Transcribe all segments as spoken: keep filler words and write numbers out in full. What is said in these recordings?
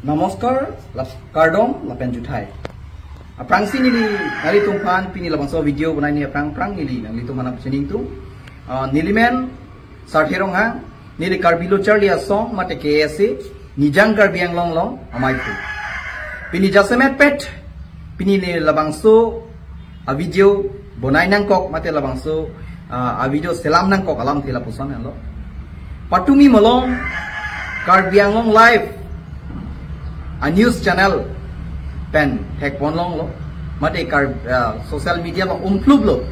Namaskar, lap kardom, lapen juthai. Aphrangsi neli nanglitum aphan pini labangso video bonai ni aphrang aphrang neli nanglitum aphan pachini ingtung. Ah, neli men Sarthe Ronghang, neli Karbi Lo Charli Asong mate K S A, Nijang Karbi Anglong along amei thu. Pini jasemet pet, pini neli labangso a video bonai nangkok mate labangso, ah, a video selam nangkok alamthe lapuson henlo. Patumi malom Karbi Anglong Live a news channel pen thekpon longlo. Mate Kar, ah, social media abang umpluplo.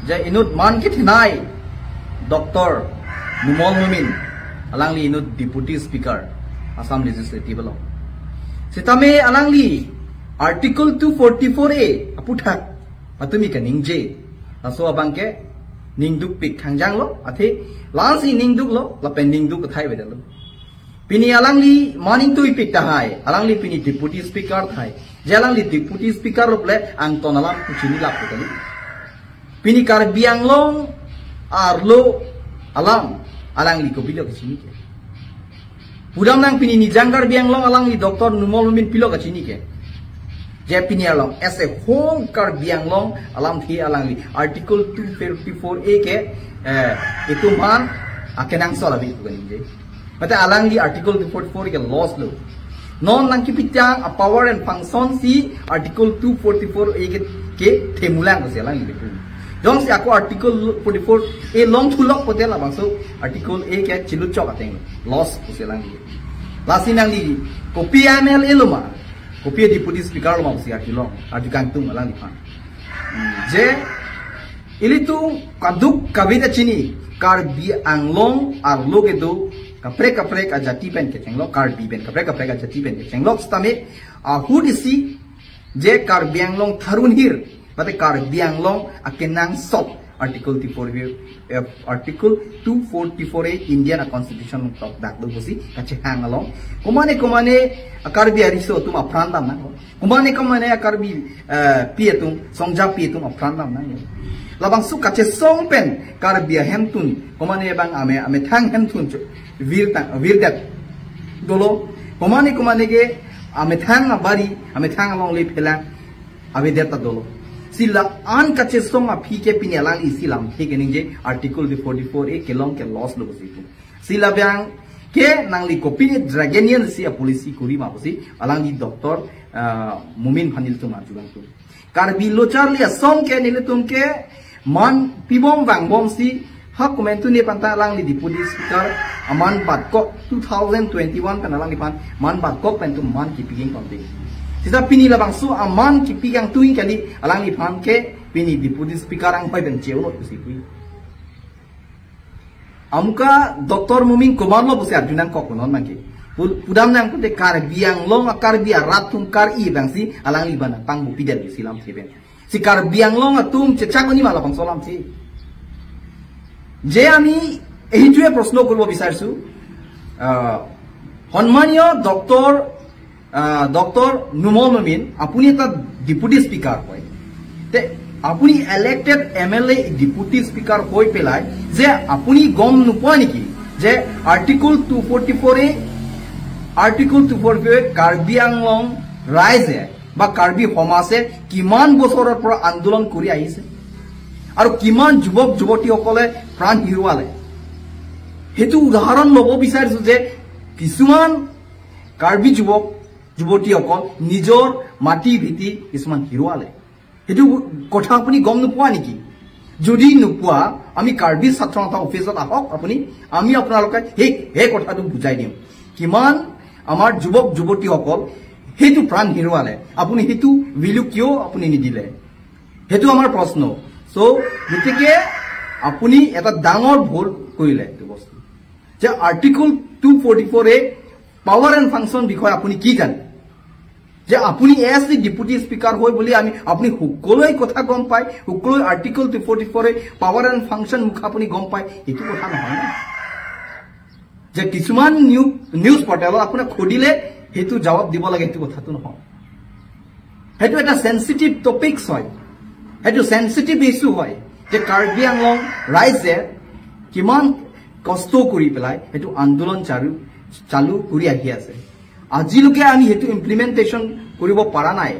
Je inut man kethenei Doctor Numal Momin, alangli inut Deputy Speaker Assam Legislative along. Sitame alangli Article two forty-four A aphuthak patumi kaningje. Laso abang ke ningdukpik thangjanglo, athe lasi ningduklo, lapen ningduk kathai avedetlo. Pini alangli man ingtuipik tahai, alangli pini Deputy Speaker tahai. Je alangli Deputy Speaker lo pule angton alam kachinilap kali. Pini Karbi Anglong arlo alam alangli kopilo kachini ke. Pudamnang pini Nijang Karbi Anglong alangli Doctor Numal Momin pilo kachini ke. Je pini along as a whole Karbi Anglong alamthe alangli Article two forty-four A ke, eh, itum aphan akenangsot ave pu kaningje. Mate alangli Article two forty-four ke loss lo. Non nangkepitang a power and function si Article two forty-four A ke, ke themulang kosi alangli betul. Jongsi ako Article forty-four A longthulok pote labangso Article A ke chilutchok ateng loss kosi alangli. Lasi nangli kopi M L A lo ma, kopi Deputy Speaker lo ma kosi arjulong, arju kangtung alangliphan. Hmm, je ilitum kaduk kave ta chini, Karbi Anglong arlo kedo kaprek kaprek ajati pen kechenglo, Karbi pen kaprek kaprek ajati pen kechenglo sitame ahut isi je Karbi Anglong tharunhir, mate Karbi Anglong akenangsot Article two forty-four, eh, Article two forty-four A Indian Constitution tok dak do pusi kachehang along. Komane komane a Karbi ariso atum apran damnang. Komane komane a Karbi, eh, pi atum, songjapi atum apran damnang. Labangso kachesong pen Karbi ahemtun, komane abang ame, amethang hemtun cho, vir tang, virdet dolo. Komane komane ke amethang abari, amethang alongle phelang avedet ta dolo. Si la-an kachesong aphi ke pini alangli isi lamthe keningje Article two forty-four A kelong ke loss lo pusi pu. Si labang ke nangli kopine draconian si a policy kori ma pusi alangli Doctor, ah, Momin aphan ilitum arju kangtung. Karbi Lo Charli Asong ke nelitum ke man pibom vangbom si ha komantu ne panta alangli Deputy Speaker aman batkok two thousand twenty-one pen alangliphan man batkok pen itum man kipi ingkangtung. Sita pini labangso aman kipi kangtung kali alangliphan ke pini Deputy Speaker anghoi pen che-o lo pusi pu. Amuka Doctor Momin komatlo pusi arju nangkok non nangke. Pu-, pudamnang pute Karbi Anglong a Karbi arat atum kar-i abang si alangli abang pangbupi det si lamthe pen. Si Karbi Anglong atum chechak oni ma labangso lamthe. Je ami ehitu e proshno koribo bisarsu, ah, সন্মানীয় ডক্টৰ, আহ, ডক্টৰ নুমল মমিন, আপুনি এটা deputy speaker হয়। তে আপুনি elected M L এ deputy speaker হৈ পেলাই যে আপুনি গম নোপোৱা নেকি যে আৰ্টিকল টু ফৰ্টি ফ'ৰ এ, আৰ্টিকল টু ফৰ্টি ফ'ৰ এ কাৰ্বি আংলং ৰাইজে বা কাৰ্বি সমাজে কিমান বছৰৰ পৰা আন্দোলন কৰি আহিছে আৰু কিমান যুৱক যুৱতীসকলে প্ৰাণ হেৰুৱালে? সেইটো উদাহৰণ ল'ব বিচাৰিছো যে কিছুমান কাৰ্বি যুৱক যুৱতীসকল নিজৰ মাটি ভেটি কিছুমান হেৰুৱালে। সেইটো কথা আপুনি গম নোপোৱা নেকি? যদি নোপোৱা, আমি কাৰ্বি ছাত্ৰ সন্থা অফিচত আহক আপুনি, আমি আপোনালোকে সেই, সেই কথাটো বুজাই দিম। কিমান আমাৰ যুৱক যুৱতীসকল সেইটো প্ৰাণ হেৰুৱালে, আপুনি সেইটো ভেলু কিয় আপুনি নিদিলে? সেইটো আমাৰ প্ৰশ্ন। চ' গতিকে আপুনি এটা ডাঙৰ ভুল কৰিলে এইটো বস্তু। যে article two forty four A power and function বিষয়ে আপুনি কি জানে? যে আপুনি এজ এ ডেপুটি স্পীকাৰ হয় বুলি আমি, আপুনি সকলোৱে কথা গম পায়, সকলোৱে article two forty four A power and function মুখা আপুনি গম পায়, এইটো কথা নহয় ন। যে কিছুমান নিউ-, নিউজ পৰ্টেলত আপোনাক সুধিলে সেইটো জবাব দিব লাগে, সেইটো কথাটো নহয়। সেইটো এটা চেনচিটিভ টপিকছ হয়, সেইটো চেনচিটিভ ইছ্যু হয় যে কাৰ্বি আংলং ৰাইজে কিমান কষ্ট কৰি পেলাই সেইটো আন্দোলন চালু, চালু কৰি আহি আছে। আজিলৈকে আমি সেইটো ইমপ্লিমেণ্টেশ্যন কৰিব পৰা নাই।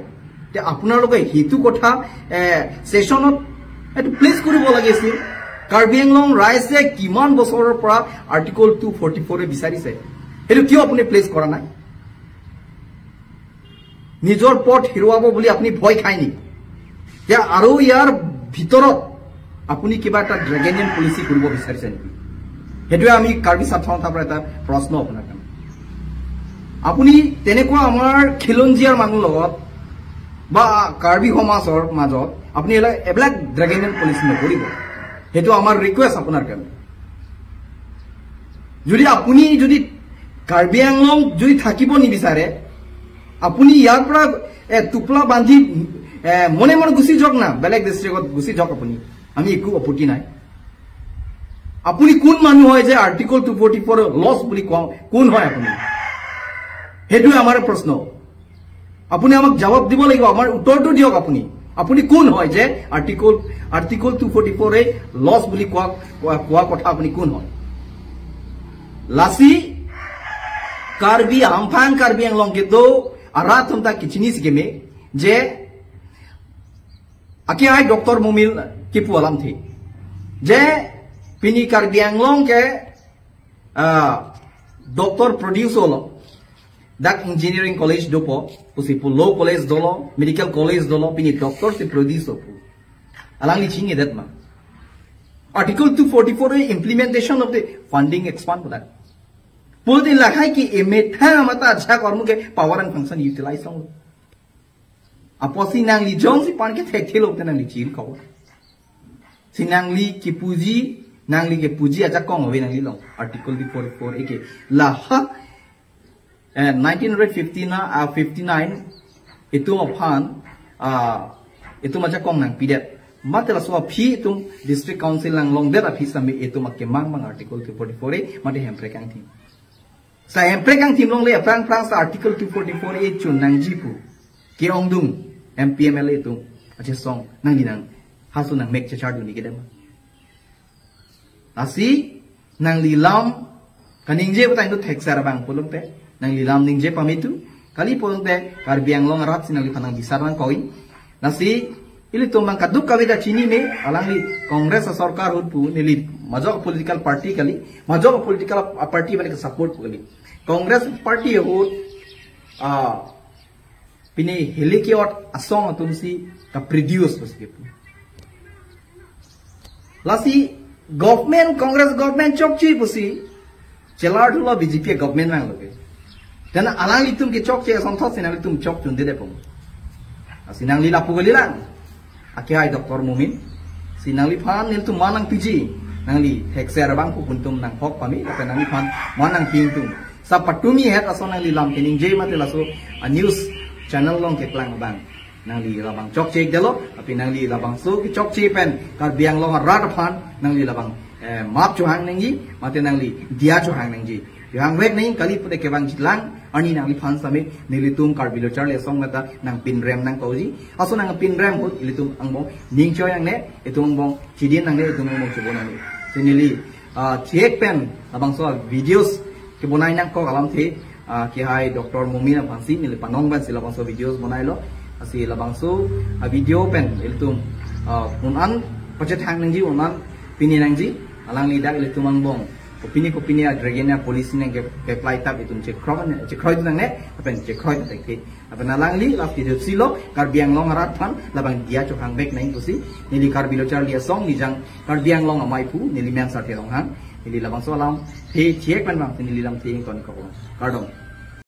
তে আপোনালোকে সেইটো কথা, এ, ছেছনত এইটো প্লেচ কৰিব লাগিছিল। কাৰ্বি আংলং ৰাইজে কিমান বছৰৰ পৰা আৰ্টিকল টু ফৰ্টি ফ'ৰ এ বিচাৰিছে, সেইটো কিয় আপুনি প্লেচ কৰা নাই? নিজৰ পথ হেৰুৱাব বুলি আপুনি ভয় খায় নেকি? এতিয়া আৰু ইয়াৰ ভিতৰত আপুনি কিবা এটা ড্ৰেগেনিয়ান পলিচি কৰিব বিচাৰিছে নেকি? সেইটোৱে আমি কাৰ্বি ছাত্ৰ সন্থাৰ পৰা এটা প্ৰশ্ন আপোনাৰ কাৰণে। আপুনি তেনেকুৱা আমাৰ খিলঞ্জীয়াৰ মানুহ লগত বা কাৰ্বি সমাজৰ মাজত আপুনি এইবিলাক, এইবিলাক ড্ৰেগেনিয়ান পলিচি নকৰিব। সেইটো আমাৰ ৰিকুৱেষ্ট আপোনাৰ কাৰণে। যদি আপুনি যদি কাৰ্বি আংলং যদি থাকিব নিবিচাৰে, আপুনি ইয়াৰ পৰা, এ, টোপোলা বান্ধি, এ, মনে মনে গুচি যাওক না, বেলেগ ডিষ্ট্ৰিক্টত গুচি যাওক আপুনি, আমি একো আপত্তি নাই। আপুনি কোন মানুহ হয় যে আৰ্টিকল টু ফৰ্টি ফ'ৰ লছ বুলি কোৱা, কোন হয় আপুনি? সেইটোৱে আমাৰ প্ৰশ্ন। আপুনি আমাক জবাব দিব লাগিব, আমাৰ উত্তৰটো দিয়ক আপুনি। আপুনি কোন হয় যে article, article two forty four A লছ বুলি কোৱা, কোৱা, কোৱা কথা আপুনি কোন হয়? Lasi Karbi Hamphang Karbi Anglong kedo arat atum ta kechini si keme je akehai Doctor Momin kipu alamthe je pini Karbi Anglong ke, ah, doctor produce holo. Dak engineering college dopo, pusi pu law college dolo, medical college dolo, pini doctor si produce dopo. Alangli chinidet ma? Article two forty-four implementation of the funding expand pu dak. Pulti lahai ki emetha mata ajak ormu ke power and function utilize ong. Apotsi nangli jongsi pan ke thekthelo te nangli chil kau. Si nangli kipuji, nangli kipuji ajakong ave nangli long. Article two forty-four eke. Laha, eh, nineteen fifty na, ah, fifty-nine, itum aphan, ah, itum ajakong nangpidet. Mate laso aphi itum District Council nanglongdet aphi sami itum akemang mang Article two forty-four e, mate Hemprek angthim. Sa Hemprek angthim longle aphrang phrang sa Article two forty-four e chun nangji pu ke-ongdung M P M L A atum achesong nangli nang hasu nangmek chechardun ni kedam. Lasi nangli lam kaningje pu ta indo thekser abang pulongte, nangli lam ningje pamitu, kali pulongte Karbi Anglong arat si nangliphan nang bisar nangkoi. Lasi ilitum mang kaduk kave ta chinine, alangli Congress asorkar ahut pu, neli majok political party kali, majok political party balik support pu kali. Congress party ahut, ah, pini helikiot asong atum si kaproduce pusi kipu. Lasi government, Congress government chokche pusi chelar thulo B J P government nanglo ke. Dan alanglitum ke chokche asong thot si nanglitum chokchunde depong. Lasi nangli lapu kali lang. Akehai Doctor Momin. Si nangliphan nelitum manang piji. Nangli thekser abang pu pun itum nanghok pame, lapen nangliphan manang ping tum. Sa patumi het ason nangli lam keningje mate laso a news channel along keklang abang. Nangli labang chokche delo, tapi nangli labangso kechokche pen Karbi Anglong arat aphan nangli labang, eh, map chohang nangji, mate nangli diya chohang nangji. Chohangvek nang kali pute kevang chitlang, ani nangliphan sami nelitum Karbi Lo Charli Asong meta nangpinrem nangkauji. Aso nangpinrem ahut ilitum angbong ning choi nangne, itum angbong chidin nangne, itum angbong chobon nangne. Si neli, ah, chek pen labangso videos kebonai nangkok alamthe, ah, akehai Doctor Momin aphansi neli panong pensi labangso videos bonailo. Lasi labangso, ah, video pen ilitum, ah, un-an pachethang nangji, un-an pini nangji, alangli dak ilitum angbong kopine kopine a-dragena policy nang ke, ke-apply tap itum chekroi, chekroi nangne, lapen chekroi thekthe. Lapen alangli last video silo Karbi Anglong arat aphan labang diya chohangvek nang pusi, neli Karbi Lo Charli Asong, neli jang Karbi Anglong amei pu, neli men Sarthe Ronghang, neli labangso alamthe chek pen bang, neli lamthe ingkon kok. Kardom.